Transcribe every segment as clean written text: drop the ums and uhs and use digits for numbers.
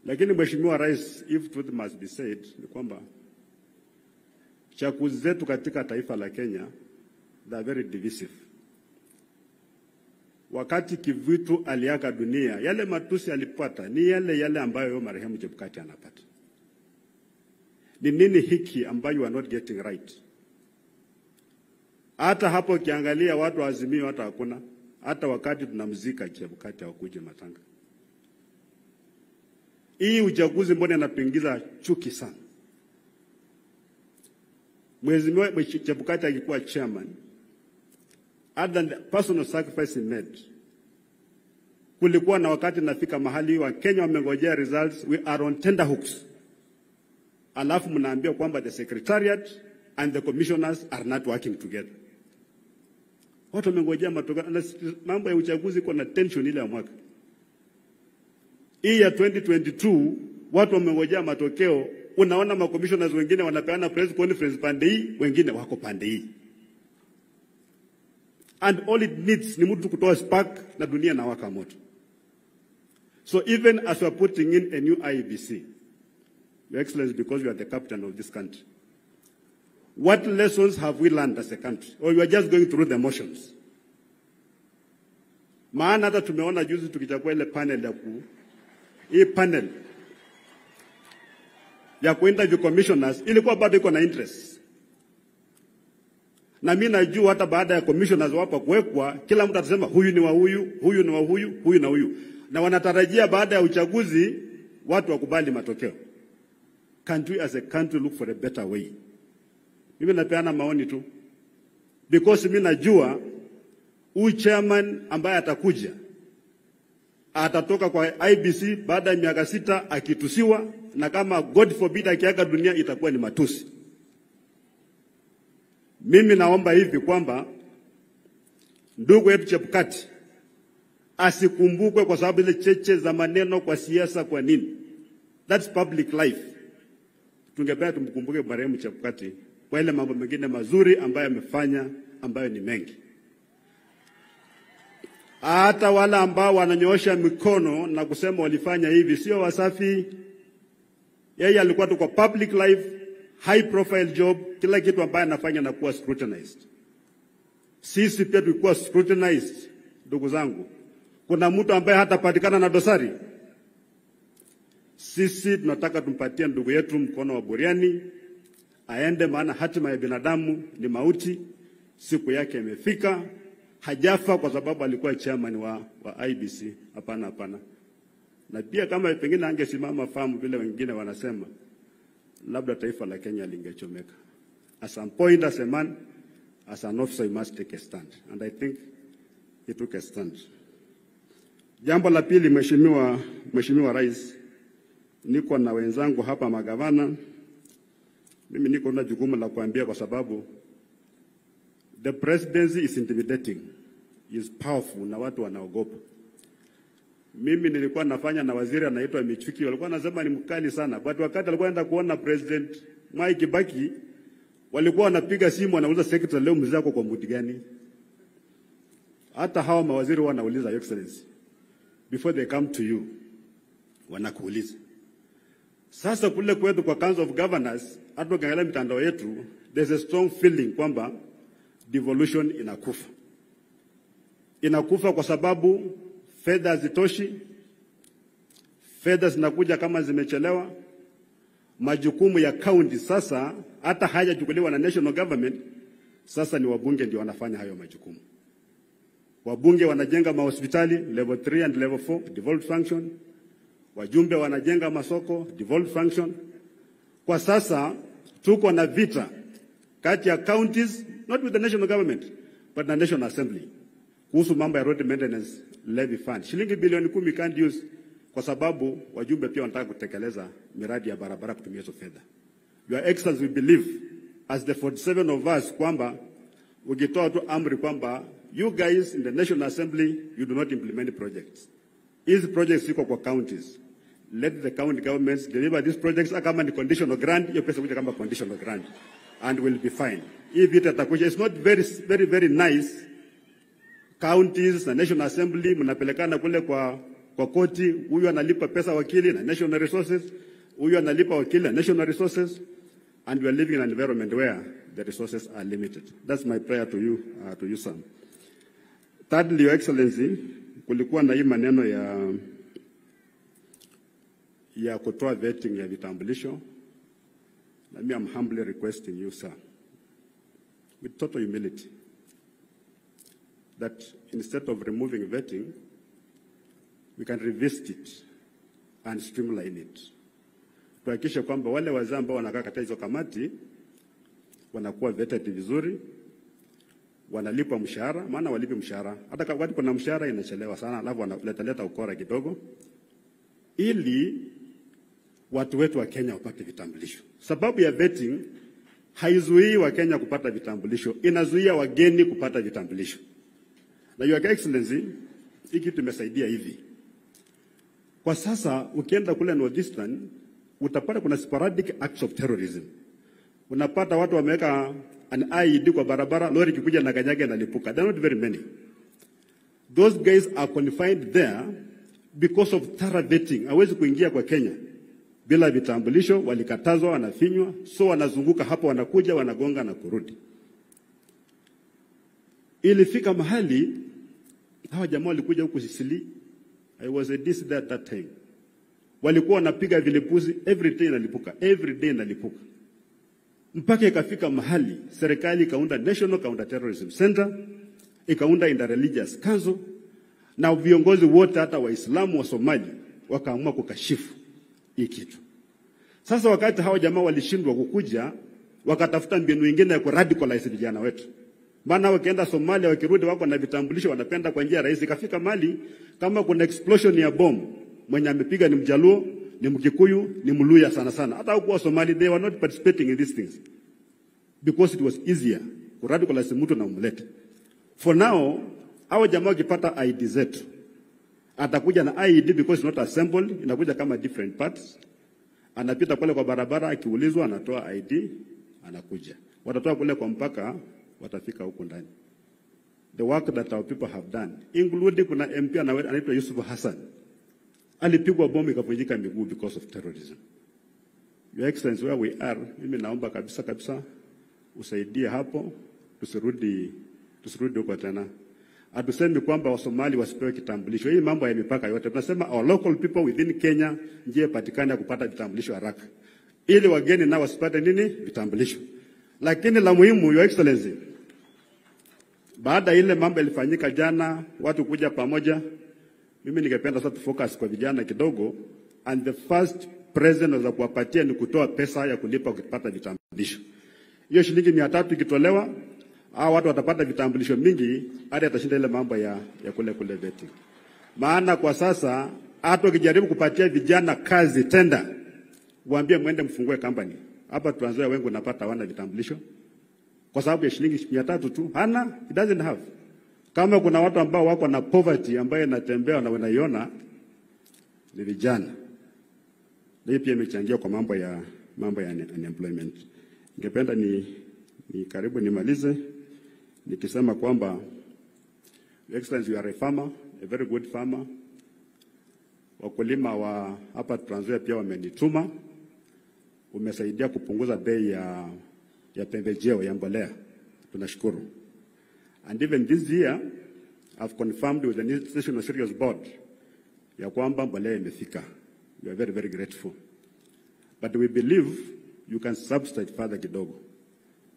Lakini Mheshimiwa Rais, if truth must be said, ni kwamba chaguzi zetu katika taifa la Kenya, they are very divisive. Wakati Kivuitu aliaga dunia, yale matusi alipata ni yale yale ambayo marehemu Chebukati anapata. Ni nini hiki ambayo you are not getting right? Hata hapo ukiangalia watu wa Azimio hata hakuna. Hata wakati tunamzika Chebukati hawakuja matanga. Hii uchaguzi mbona inatuingiza chuki sana? Mheshimiwa Chebukati alikuwa chairman. Other than the personal sacrifice he made, kulikuwa na wakati nafika mahali wa Kenya wamengojea results, we are on tender hooks. Alafu mnaambia kwamba the secretariat and the commissioners are not working together. Watu wamengojea matokeo. Mambo ya uchaguzi kuna tension ile ya mwaka. Hii ya 2022 watu wamengojea matokeo, unaona ma commissioners wengine wanapeana press conference pande hii, wengine wako pande hii. And all it needs ni mtu kutoa spark na dunia na waka moto. So even as we are putting in a new IEBC, Your Excellency, because you are the captain of this country, what lessons have we learned as a country? Or you are just going through the motions? Maana hata tumeona juzi tukichagua ile panel ya ku, hii panel ya ku-interview commissioners ilikuwa bado iko na interest. Na mimi najua hata baada ya commissioners wapa kuwekwa, kila mtu atasema huyu ni wa huyu, huyu ni wa huyu, huyu na huyu. Na wanatarajia baada ya uchaguzi watu wakubali matokeo. Can't we as a country look for a better way? Mimi napeana maoni tu. Because mimi najua huyu chairman ambaye atakuja atatoka kwa IBC baada ya miaka 6 akitusiwa, na kama God forbid akiaga dunia itakuwa ni matusi. Mimi naomba hivi kwamba ndugu yetu Chebukati asikumbukwe kwa sababu ile cheche za maneno kwa siasa kwa nini. That's public life. Tungependa tumkumbuke marehemu Chebukati kwa ile mambo mengine mazuri ambayo amefanya, ambayo ni mengi. Hata wale ambao wananyoosha mikono na kusema walifanya hivi sio wasafi. Yeye alikuwa tu kwa public life, high profile job, kila kitu ambaye anafanya na kuwa scrutinized. Sisi pia tulikuwa scrutinized, ndugu zangu. Kuna mtu ambaye hatapatikana na dosari. Sisi tunataka tumpatie ndugu yetu mkono wa buriani aende, maana hatima ya binadamu ni mauti. Siku yake imefika. Hajafa kwa sababu alikuwa chairman wa IBC. Hapana, hapana. Na pia kama pengine angesimama famu vile wengine wanasema, labda taifa la Kenya lingechomeka. At some point as a man, as an officer, you must take a stand. And I think he took a stand. Jambo la pili, Mheshimiwa Rais, niko na wenzangu hapa magavana. Mimi niko na jukumu la kuambia kwa sababu the presidency is intimidating, is powerful, na watu wanaogopa. Mimi nilikuwa nafanya na waziri anaitwa Michuki, walikuwa wanasema ni mkali sana. But wakati alikuwa anaenda kuona President Mwai Kibaki, walikuwa wanapiga simu wanauliza secretary, leo mzee wako kwa mood gani? Hata hawa mawaziri wanauliza, Your Excellency, before they come to you, wanakuuliza. Sasa kule kwetu kwa Council of Governors, hata ukiangalia mitandao yetu, there's a strong feeling kwamba devolution inakufa. Inakufa kwa sababu fedha hazitoshi, fedha zinakuja kama zimechelewa, majukumu ya county sasa hata hayajachukuliwa na national government, sasa ni wabunge ndio wanafanya hayo majukumu. Wabunge wanajenga mahospitali level 3 and level 4, devolved function. Wajumbe wanajenga masoko, devolved function. Kwa sasa tuko na vita kati ya counties, not with the national government, but the National Assembly, kuhusu mambo ya road maintenance levy fund. Shilingi bilioni 10 can't use kwa sababu wajumbe pia wanataka kutekeleza miradi ya barabara kutumia hizo fedha. Your Excellency, we believe as the 47 of us kwamba ukitoa tu amri kwamba you guys in the National Assembly, you do not implement projects. These projects ziko kwa counties. Let the county governments deliver these projects kama ni conditional grant, hiyo pesa kuja kama conditional grant and will be fine. Hii vita itakuja. It's not very, very, very nice. Counties na National Assembly mnapelekana kule kwa kwa koti, huyu analipa pesa wakili na national resources, huyu analipa wakili na national resources, and we are living in an environment where the resources are limited. That's my prayer to you, sir. Thirdly, Your Excellency, kulikuwa na hii maneno ya kutoa vetting ya vitambulisho. Na me, I'm humbly requesting you, sir, with total humility, that instead of removing vetting, we can revisit it and streamline it. Tuhakikishe kwamba wale wazee ambao wanakaa katika hizo kamati wanakuwa vetted vizuri, wanalipwa mshahara, maana walipi mshahara. Hata wakati kuna mshahara inachelewa sana, alafu wanaleta ukora kidogo, ili watu wetu wa Kenya wapate vitambulisho. Sababu ya vetting haizuii Wakenya kupata vitambulisho, inazuia wageni kupata vitambulisho. Na Your Excellency, hii kitu imesaidia hivi. Kwa sasa ukienda kule Northeastern utapata kuna sporadic acts of terrorism. Unapata watu wameweka an IED kwa barabara, lori ikikuja na kanyaga inalipuka. There are not very many. Those guys are confined there because of thorough vetting. Hawezi kuingia kwa Kenya bila vitambulisho, walikatazwa, wanafinywa, so wanazunguka hapo, wanakuja, wanagonga na kurudi. Ilifika mahali hawa jamaa walikuja huku Sicily. I was a DC at that time. Walikuwa wanapiga vilipuzi every day inalipuka, every day inalipuka. Mpaka ikafika mahali serikali ikaunda National Counter Terrorism Center, ikaunda Interreligious Council, na viongozi wote hata Waislamu wa Somali wakaamua kukashifu hii kitu. Sasa wakati hawa jamaa walishindwa kukuja, wakatafuta mbinu nyingine ya kuradicalize vijana wetu. Maana wakienda Somalia wakirudi wako na vitambulisho, wanapenda kwa njia rahisi. Ikafika mahali kama kuna explosion ya bomb, mwenye amepiga ni Mjaluo, ni Mkikuyu, ni Mluya sana sana. Hata huko Somali they were not participating in these things because it was easier kuradicalize mtu na umlete. For now, hao jamaa wakipata ID zetu, atakuja na ID because it's not assembled, inakuja kama different parts. Anapita kule kwa barabara, akiulizwa anatoa ID, anakuja. Watatoa kule kwa mpaka, watafika huku ndani. The work that our people have done, including kuna MP anaitwa Yusuf Hassan, alipigwa bomu ikavunjika miguu because of terrorism. Your Excellency, where we are, mimi naomba kabisa kabisa usaidie hapo, tusirudi huko tena. Hatusemi kwamba Wasomali wasipewe kitambulisho. Hii mambo ya mipaka yote. Tunasema our local people within Kenya njia patikane ya kupata vitambulisho haraka, ili wageni nao wasipate nini vitambulisho. Lakini la muhimu, Your Excellency, baada ile mambo ilifanyika jana, watu kuja pamoja, mimi ningependa sasa tufocus kwa vijana kidogo, and the first present za kuwapatia ni kutoa pesa ya kulipa ukipata vitambulisho. Hiyo shilingi 300 ikitolewa, hao watu watapata vitambulisho mingi, hadi atashinda ile mambo ya kule kule vetting. Maana kwa sasa hata ukijaribu kupatia vijana kazi tenda, waambie mwende mfungue company. Hapa Trans Nzoia wengi unapata hawana vitambulisho kwa sababu ya shilingi 300 tu, hana, he doesn't have. Kama kuna watu ambao wako na poverty ambayo inatembea na wanaiona ni vijana. Na hii pia imechangia kwa mambo ya unemployment. Ningependa ni karibu nimalize nikisema kwamba, Your Excellency, you are a farmer, a very good farmer. Wakulima wa hapa Trans Nzoia pia wamenituma. Umesaidia kupunguza bei ya pembejeo ya mbolea. Tunashukuru. And even this year I've confirmed with the National Cereals Board ya kwamba mbolea imefika. We are very, very grateful. But we believe you can subsidize further kidogo,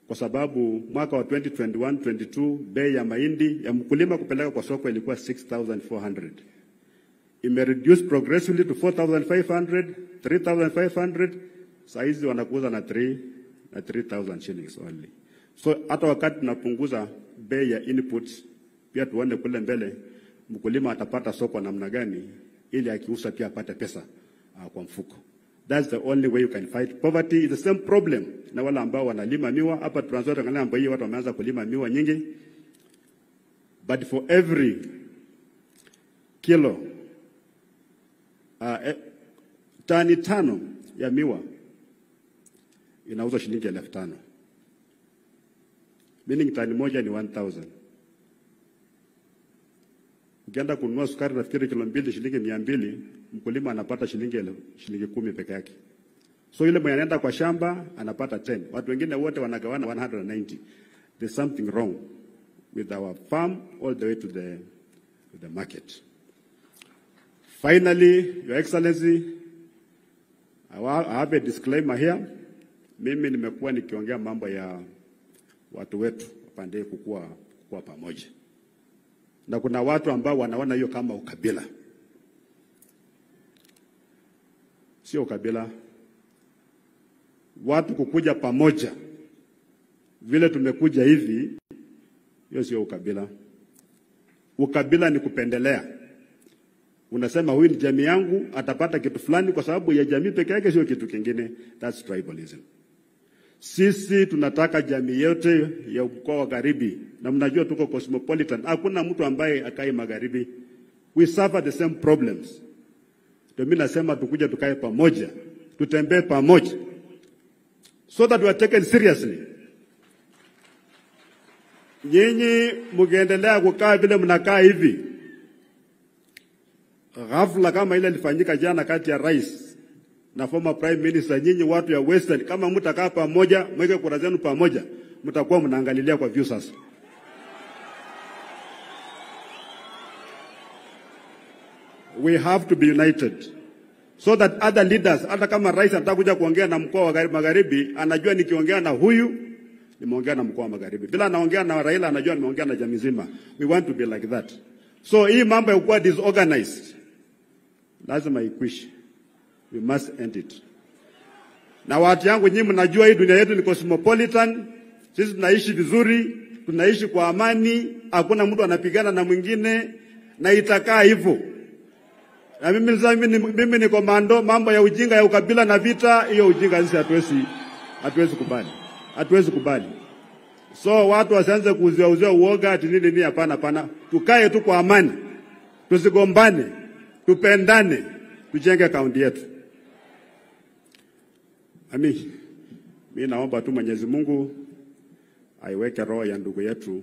kwa sababu mwaka wa 2021-22 bei ya mahindi ya mkulima kupeleka kwa soko ilikuwa 6400. Ime reduce progressively to 4500, 3500, saa hizi wanakuuza na 3 na 3000 shillings only. So hata wakati tunapunguza bei ya inputs, pia tuone kule mbele mkulima atapata soko namna gani, ili akiuza pia apate pesa kwa mfuko. That's the only way you can fight poverty. It's the same problem na wale ambao wanalima miwa hapa Trans Nzoia. Angalia mambo hii, watu wameanza kulima miwa nyingi, but for every kilo tani 5 ya miwa inauzwa shilingi 5,000, meaning tani moja ni 1000. Ukienda kununua sukari nafikiri kilo 2 shilingi 200, mkulima anapata shilingi 10 peke yake. So yule mwenye anaenda kwa shamba anapata 10. Watu wengine wote wanagawana 190. There's something wrong with our farm all the way to the market. Finally, Your Excellency, I have a disclaimer here. Mimi nimekuwa nikiongea mambo ya watu wetu pande kukua kwa pamoja. Na kuna watu ambao wanaona hiyo kama ukabila. Sio ukabila. Watu kukuja pamoja vile tumekuja hivi, hiyo sio ukabila. Ukabila ni kupendelea. Unasema huyu ni jamii yangu, atapata kitu fulani kwa sababu ya jamii peke yake, sio kitu kingine. That's tribalism. Sisi tunataka jamii yote ya mkoa wa Magharibi, na mnajua tuko cosmopolitan. Hakuna mtu ambaye akai Magharibi. We suffer the same problems. Ndio mimi nasema tukuja tukae pamoja, tutembee pamoja, so that we are taken seriously. Nyinyi mkiendelea kukaa vile mnakaa hivi, ghafla kama ile ilifanyika jana kati ya rais na former prime minister, nyinyi watu ya Western, kama mtakaa pamoja, mweke kura zenu pamoja, mtakuwa mnaangalilia kwa view sasa. We have to be united so that other leaders, hata kama rais atakuja kuongea na mkoa wa Magharibi, anajua nikiongea na huyu nimeongea na mkoa wa Magharibi. Bila naongea na Raila anajua nimeongea na jamii nzima. We want to be like that. So hii mambo ya kuwa disorganized lazima ikwishe. We must end it. Na watu yangu nyinyi mnajua hii dunia yetu ni cosmopolitan. Sisi tunaishi vizuri, tunaishi kwa amani, hakuna mtu anapigana na mwingine, na itakaa hivyo. Na mimi ni komando, mambo ya ujinga ya ukabila na vita, hiyo ujinga sisi hatuwezi kubali. Hatuwezi kubali. So watu wasianze kuuzia uoga ati nini nini, hapana hapana. Tukae tu kwa amani. Tusigombane, tupendane, tujenge kaunti yetu. Ami, mimi naomba tu Mwenyezi Mungu aiweke roho ya ndugu yetu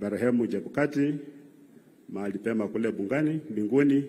marehemu Chebukati mahali pema kule bungani mbinguni,